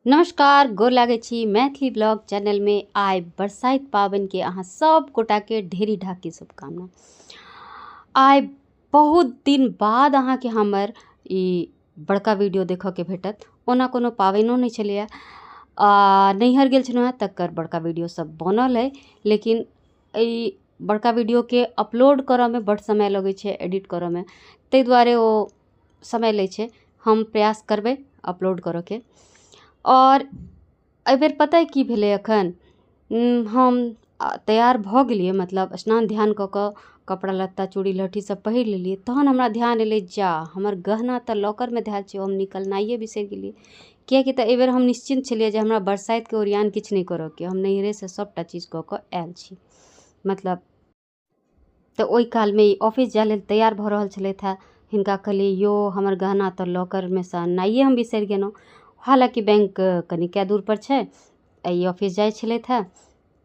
नमस्कार, गोर लागै छी। मैथिली ब्लॉग चैनलमे आइ बरसाइत पाबनिके अहाँ सब गोटाके ढेरी ढाकी शुभकामना। आइ बहुत दिन बाद अहाँके हमर ई बड़का वीडियो देखऽके भेटत। ओना कोनो पाबनिओ नहि छलैए, आ नैहर गेल छलहुँ हेँ तकर बड़का वीडियो सब बनल अइ, लेकिन एहि बड़का वीडियोके अपलोड करऽमे बड्ड समय लगै छै, एडिट करऽमे, ताहि दुआरे ओ समय लै छै। हम प्रयास करबै अपलोड करऽके। आओर एहिबेर पता की भेलै, एखन हम तैयार भऽ गेलियै, मतलब स्नान ध्यान कऽ कऽ कपड़ा लत्ता चूड़ी लहठी सब पहिर लेलियै, तहन हमरा ध्यान एलै, जा हमर गहना तऽ लॉकरमे धयल छै, हम निकलनाइए बिसरि गेलियै। किएकि तऽ एहिबेर हम निश्चिन्त छलियै जे हमरा बरसाइतके ओरियान किछु नहि करऽके, हम नैहरेसँ सभटा चीज कऽ कऽ आयल छी। मतलब तऽ ओहि कालमे ई ऑफिस जाय लेल तैयार भऽ रहल छलथि हेँ। हिनका कहलियै, यौ हमर गहना तऽ लॉकरमे सँ अननाइए हम बिसरि गेलहुँ। हालाँकि बैंक कनिके दूरपर छै आ ई ऑफिस जाइ छलथि हेँ।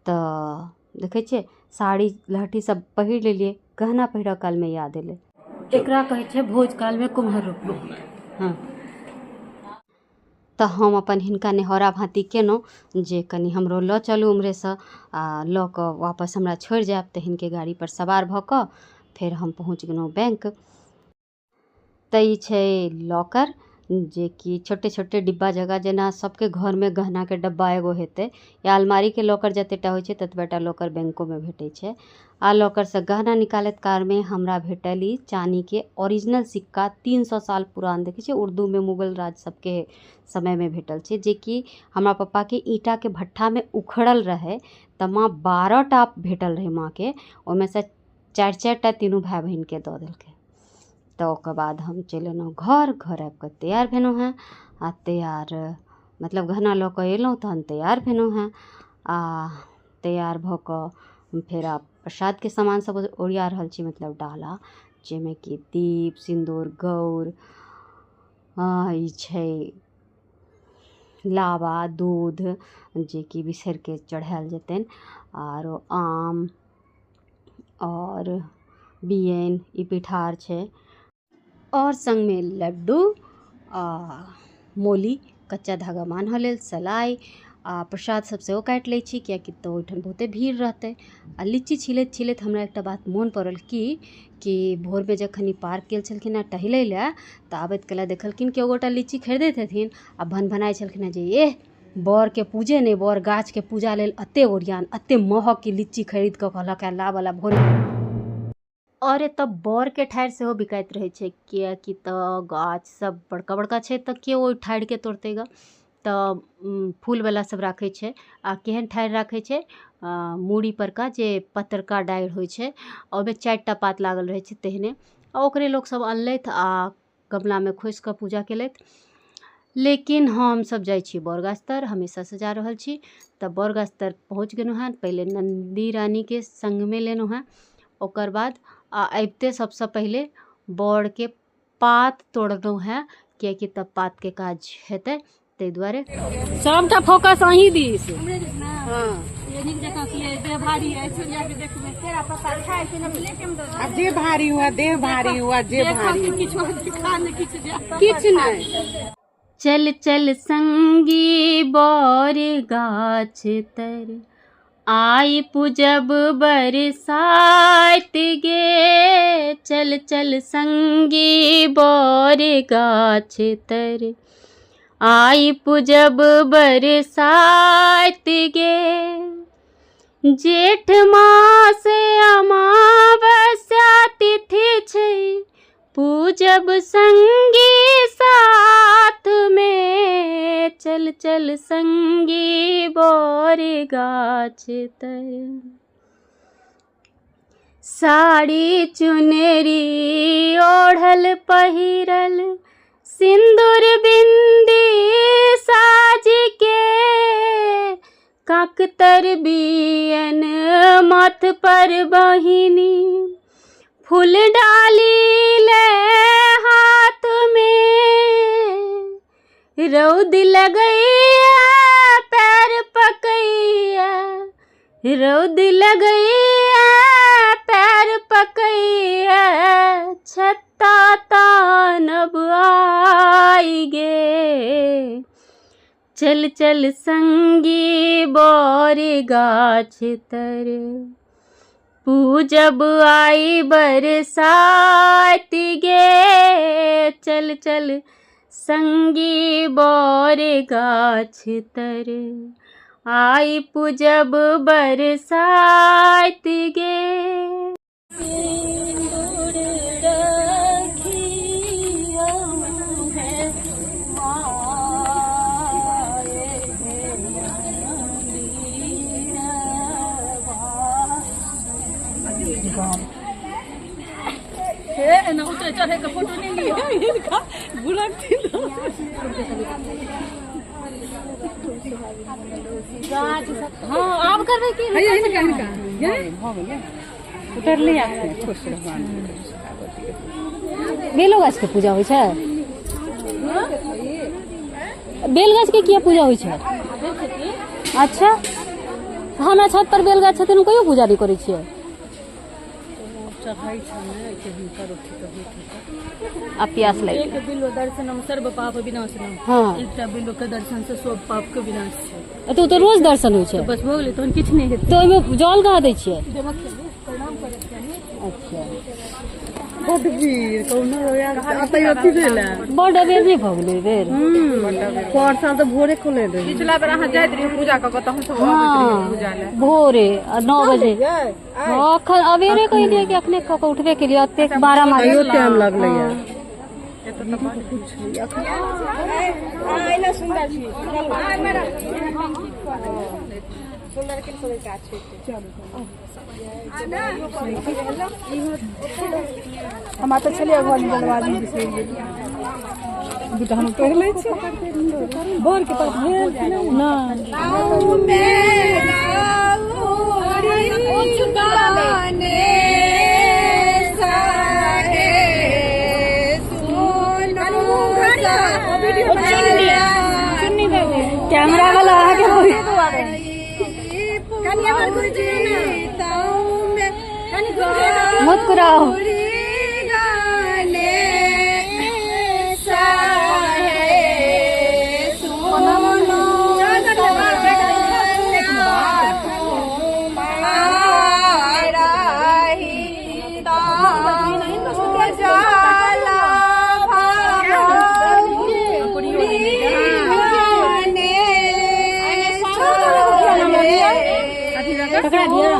तऽ देखै छियै, साड़ी लहठी सब पहिर लेलियै, गहना पहिरऽ कालमे याद एलै। एकरा कहै छै भोज कालमे कुम्हर रोपनाइ। हँ, तऽ हम अपन हिनका नेहोरा भाँति केलहुँ जे कनि हमरो लऽ चलू उम्हरेसँ आ लऽ कऽ वापस हमरा छोड़ि जायब। तऽ हिनके गाड़ीपर सवार भऽ कऽ फेर हम पहुँच गेलहुँ बैंक। तऽ ई छै लॉकर, जेकि छोटे छोटे डिब्बा जकाँ, जेना सबके घरमे गहनाके डब्बा एगो हेतै या अलमारीके लॉकर जतेटा होइ छै, ततबेटा लॉकर बैंकोमे भेटै छै। आ लॉकरसँ गहना निकालैत कालमे हमरा भेटल ई चानीके ओरिजिनल सिक्का, 300 साल पुरान। देखै छियै, उर्दूमे मुगल राज सबके समयमे भेटल छै, जेकि हमरा पप्पाके ईंटाके भट्ठामे उखड़ल रहै। तऽ माँ 12टा भेटल रहै माँके, ओहिमे सँ 4 4टा तीनू भाय बहिनके दऽ देलकै। तऽ ओकर बाद हम चलि एलहुँ घर। घर आबि कऽ तैयार भेलहुँ हेँ आ तैयार मतलब गहना लऽ कऽ एलहुँ, तहन तैयार भेलहुँ हेँ। आ तैयार भऽ कऽ हम फेर आब प्रसादके सामान सब ओरिया रहल छी, मतलब डाला, जाहिमे कि दीप सिन्दूर गौर ई छै लावा दूध, जेकि बिसहरिके चढ़ायल जेतनि, आरो आम आओर बियैन, ई पिठार छै, आओर सङ्गमे लड्डू आ मोली, कच्चा धागा बान्हऽ लेल सलाइ आ प्रसाद सब सेहो काटि लै छी, किएकि तऽ ओहिठाम बहुते भीड़ रहतै। आ लीची छिलैत छिलैत हमरा एकटा बात मोन पड़ल कि भोरमे जखन ई पार्क गेल छलखिन हेँ टहलै लए, तऽ आबैत कला देखलखिन कि एगोटा लीची खरीदैत हेथिन आ भनभनाइ छलखिन हेँ जे एह बरके पूजे नहि, बर गाछके पूजा लेल एते ओरियान, एते महगके लीची खरीद कऽ कहलक हेँ लाबऽ लए भोरे। आओर एतऽ बरके ठाढ़ि सेहो बिकाइत रहै छै, किएकि तऽ गाछ सब बड़का बड़का छै, तऽ के ओहि ठाढ़िके तोड़तै गऽ। तऽ फूलवला सब राखै छै। आ केहन ठाढ़ि राखै छै? मूड़ी परका जे पतरका डारि होइ छै, ओहिमे 4टा पात लागल रहै छै, तेहने। आ ओकरे लोकसब अनलथि आ गमलामे खोसि कऽ पूजा केलथि। लेकिन हमसब जाइ छी बरगाछ तर, हमेशासँ जा रहल छी। तऽ बरगाछ तर पहुँच गेलहुँ हेँ। पहिले नन्दी रानीके सङ्गमे लेलहुँ हेँ, ओकर बाद आ अबिते सबसँ पहिले बरके पात तोड़लहुँ हेँ, किएकि तब पातके काज हेतै, ताहि दुआरे। सबटा फोकस अहीं दिस। आब जे भारी हुआ, देह भारी हुआ, जे भारी। किछु नहि। चल चल संगी बर गाछ तर, आइ पूजब बरसाइत गे। चल चल संगी बर गाछ तर, आइ पूजब बरसाइत गे। जेठ मास अमावस्या तिथि छै, पूजब संगी साथ में। चल चल संगी बर गाछ तर। साड़ी चुनरी ओढ़ल पहिरल, सिंदूर बिंदी साज के, काकतर बियन माथ पर बहिनी, फूल डाली ले हाथ में। रौद लगैया पैर पकैया, रौद लगैया पैर पकैया, छत्ता तानब आई गे। चल चल संगी बोर गाछ तर, पूजब आई बरसात गे। चल चल संगी बोर गाछ तर, आई पूजब बरसात गे। सिंदूर रखियौ है माए हे मंदिरवा। हे एना उतरे चढ़े के फोटो नहीं लियो। हाँ आब करबै की? उतरली खुश रहू। बेलो गाछ के पूजा होइ छै? बेल गाछ के किया पूजा होइ छै? अच्छा, हमरा छत पर बेल गाछ छथिन, हम कहियो पूजा नहि करै छियै। चढ़ै छै ने कि हुनकर अथी के होइत हेतै। आब प्यास लागि एक बिल्लो दर्शनम सर्व पाप विनाशनम। हँ, एकटा बिल्लो के दर्शन से सब पाप के विनाश छै। तऽ ओ तऽ रोज दर्शन होइ छै। बस भऽ गेलै, तहन किछु नहि हेतै। तऽ ओहिमे जल कहाँ दै छियै? प्रणाम करैत चाही। अच्छा। बड भीड़ कौनो यार अतै अथी भेल है। बड अबेर नहि भऽ गेलै बेर? पर साल तऽ भोरे खोले रहे। पिछला बेर अहाँ जाइत रहियै पूजा कऽ कऽ, तहन सब अबैत रहियै पूजा लए। भोरे 9 बजे। हँ, अखन अबेरे कहलियै कि अखने कऽ कऽ उठबे केलियै, एतेक 12 मारे तैयो टाइम लगलै यार। हमरा तऽ छलियै घर जल्दबाजी बिसरि गेलियै। दूटा हम तोड़ि लै छी। बर के पास भेल कि नहि? कैमरा वाला अहाँके मुस्कुराओ। ककरा दिया?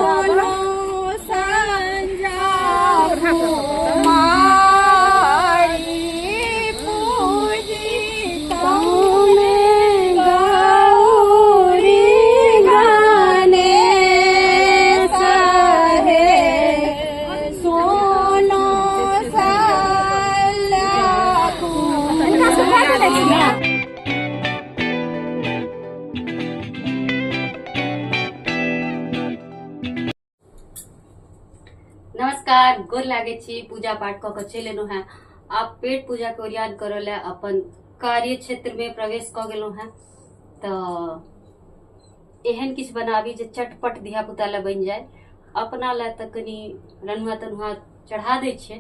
गौरी गाने सहे सोनो। नमस्कार, गोर लागै छी। पूजा पाठ कऽ कऽ चलि एलहुँ हेँ। आब पेट पूजा के ओरियान करऽ लए अपन कार्य क्षेत्र में प्रवेश कऽ गेलहुँ हेँ। तऽ एहन किछु बनाबी जे चटपट धियापुता लए बनि जाय। अपना लए तऽ कनि रन्हुआ तन्हुआ चढ़ा दै छियै,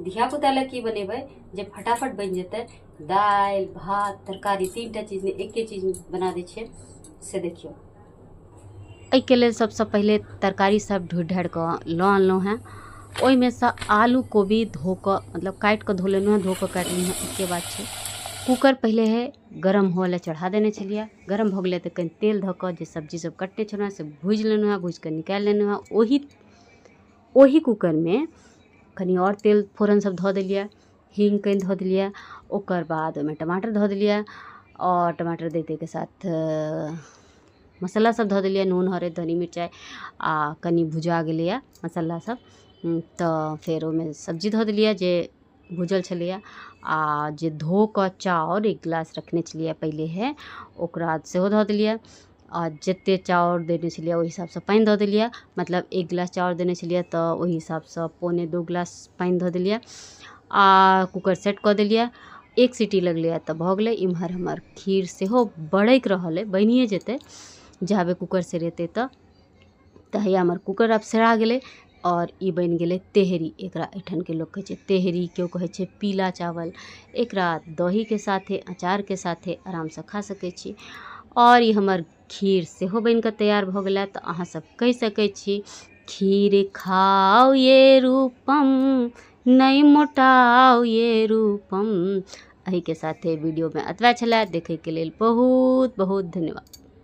धियापुता लए की बनेबै जे फटाफट बनि जेतै? दालि भात तरकारी 3टा चीज नहि, एके चीज बना दै छियै, से देखियौ। एहिके लेल सबसँ पहिले तरकारी सब ढूँढि ढाँढि कऽ लऽ अनलहुँ हेँ। ओहिमे सँ आलू कोबी धो कऽ, मतलब काटि कऽ धो लेलहुँ हेँ, धो कऽ काटि लेलहुँ हेँ, एके बात छै। कूकर पहिले हे गरम हुअ लए चढ़ा देने छलियै। गरम भऽ गेलै तऽ कनि तेल धऽ कऽ जे सब्जी सब कटने छलहुँ हेँ से भूजि लेलहुँ हेँ, भूजि कऽ निकालि लेलहुँ हेँ। ओही कूकरमे कनि आओर तेल फोरन सब धऽ देलियै, हींग कनि धऽ देलियै। ओकर बाद ओहिमे टमाटर धऽ देलियै आओर टमाटर दैतेके साथ मसाला सब धऽ देलियै, नून हरदि धनी मिरचाइ। आ कनि भुजा गेलैए मसाला सब तऽ फेर ओहिमे सब्जी धऽ देलियै जे भुजल छलैए। आ जे धो कऽ चाउर 1 गिलास रखने छलियै पहिलेहे, ओकरा सेहो धऽ देलियै। आ जते चाउर देने छलियै ओहि हिसाबसँ पानि धऽ देलियै, मतलब 1 गिलास चाउर देने छलियै तऽ ओहि हिसाबसँ 1.75 गिलास पानि धऽ देलियै आ कूकर सेट कऽ देलियै। 1 सीटी लगलैए तऽ भऽ गेलै। इम्हर हमर खीर सेहो बड़कि रहल अइ, बनिए जेतै जाबे कूकर सेरेतै। तऽ हैया हमर कूकर आब सेरा गेलै। और ई बनि गेलै तेहरी। एकरा एहिठामके लोक कहै छै तेहरी, केओ कहै छै पीला चावल। एकरा दहीके साथे अचारके साथे आरामसँ खा सकै छी। और ई हमर खीर सेहो बनिकऽ तैयार भऽ गेलै। तऽ अहाँ सब कहि सकै छी खीर खाओ ये रूपम नहि मोटाओ ये रूपम। एहिके साथे वीडियोमे एतबा छलै। देखैके लेल बहुत बहुत धन्यवाद।